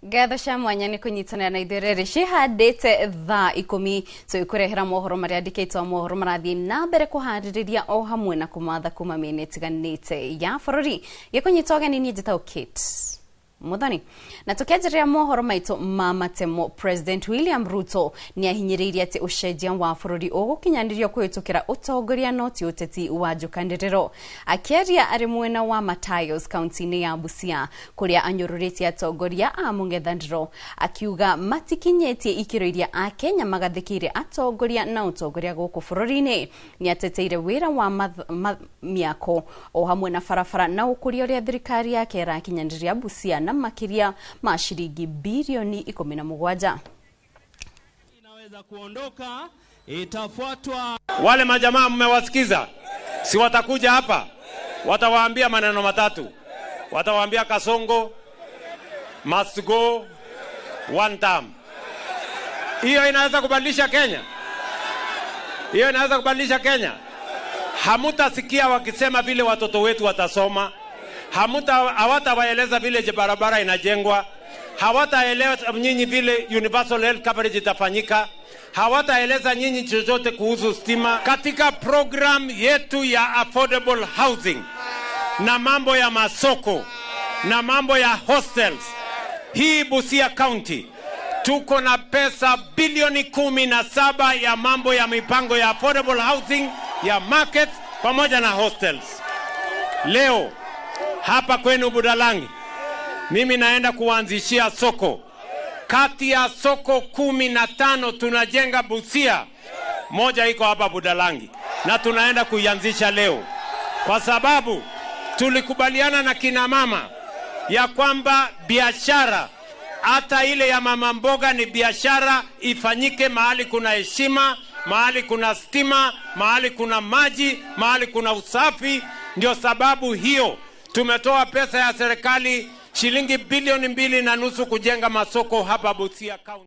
Ngatho cia mwanya nĩ kũnyitanĩra na ithuĩ rĩrĩ cihandĩte thaa 10 tũgĩkũrehera mohoro marĩa andĩkĩtwo mohoro marathiĩ na mbere kũharĩrĩria o hamwe na kũmatha kuma mĩena ĩtiganĩte ya bũrũri. Gĩkũnyita ũgeni niĩ njĩtagwo Kate Muthoni. Na tukianjĩrĩria mohoro maitũ ma matemo, President William Ruto nĩ ahinyĩrĩirie atĩ ũcenjia wa bũrũri ũgũkinyanĩrio kũhĩtũkĩra ũtongoria no ti ũteti wa njũkanĩrĩro. Akĩaria arĩ mwena wa Matayos kaunti-inĩ ya Busia kũrĩa anyũrũrĩtie atongoria a mũng'ethanĩro akiuga matikinyĩtie ikĩro iria Akenya magathĩkĩire atongoria na ũtongoria gũkũ bũrũri-inĩ. Nĩ ateteire wĩra wa mĩako o hamwe na barabara na ũkũria ũrĩa thirikari yake ĩrakinyanĩria Busia na makĩria ma shilingi bilioni 17. Inaweza kuondoka, itafuatwa. Wale majamaa mmewasikiza, si watakuja hapa, watawaambia maneno matatu. Watawaambia Kasongo must go one term. Hiyo inaweza kubadilisha Kenya? Hiyo inaweza kubadilisha Kenya? Hamutasikia wakisema vile watoto wetu watasoma. Hawatawaeleza vile barabara inajengwa. Hawataeleza nyinyi vile universal health coverage itafanyika. Hawataeleza nyinyi chochote kuhusu stima. Katika program yetu ya affordable housing na mambo ya masoko na mambo ya hostels, hii Busia County tuko na pesa bilioni 17 ya mambo ya mipango ya affordable housing, ya markets pamoja na hostels. Leo hapa kwenu Budalangi mimi naenda kuanzishia soko. Kati ya soko 15 tunajenga Busia, moja iko hapa Budalangi na tunaenda kuianzisha leo, kwa sababu tulikubaliana na kina mama ya kwamba biashara hata ile ya mama mboga ni biashara ifanyike mahali kuna heshima, mahali kuna stima, mahali kuna maji, mahali kuna usafi. Ndio sababu hiyo tumetoa pesa ya serikali shilingi bilioni 2.5 kujenga masoko hapa Busia County.